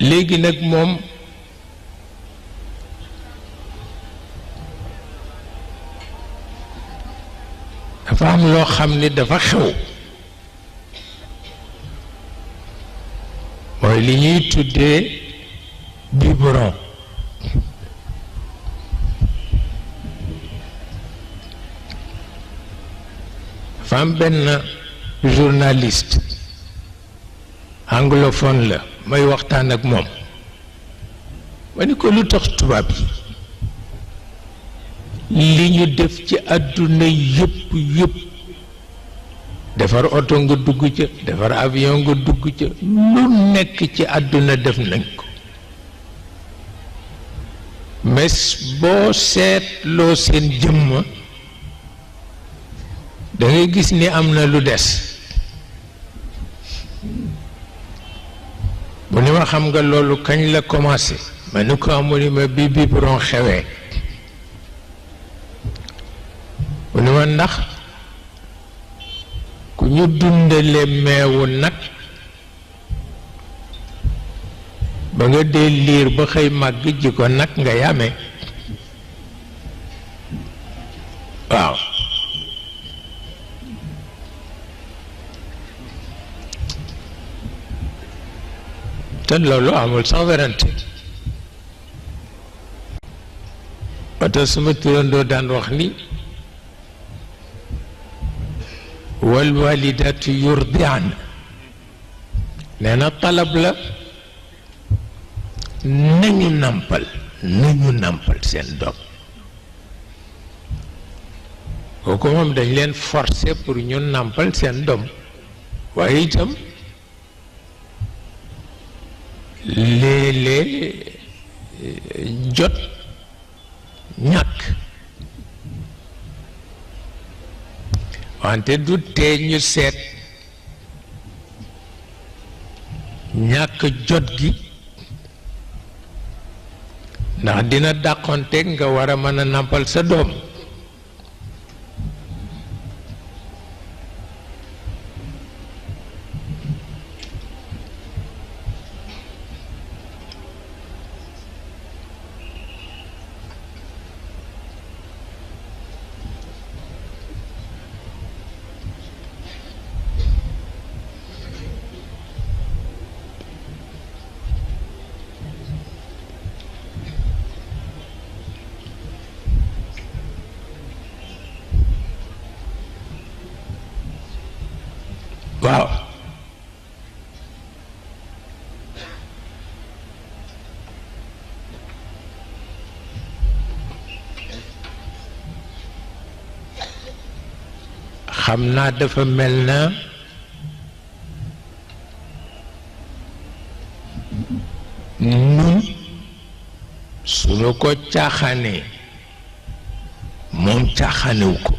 léegi nag moom dafa am loo xam ni dafa xew mooy li ñuy tuddee biberon dafa am benn journaliste anglophone la may waxtaan ak moom ma ni ko lu tax tubaab yi li ñu def ci àdduna yëpp defar oto nga dugg ca defar avion nga dugg ca lu nekk ci àdduna def nañ ko mais boo seetloo seen jëmm da ngay gis ni am na lu des bu ni ma xam nga loolu kañ la commencé ma ni ko amu ni ma bi biberon xewee bu ni ma ndax ku ñu dundale meewu nag ba nga dee liir ba xëy màgg ji ko nag nga yame waaw te loolu amul sax werante ba tax sama turandoo daan wax ni wal walidatu yurdi'an nee na talab la nañu nàmpal seen doom kooku moom dañ leen forcer pour ñu nàmpal seen doom waaye itam léeg-léeg jot ñàkk wante du tee ñu seet ñàkk jot gi ndax dina dàqonteeg nga war a mën a nàmpal sa doom waaw xam naa dafa mel na nun suñu ko caaxaanee moom caaxaanewu ko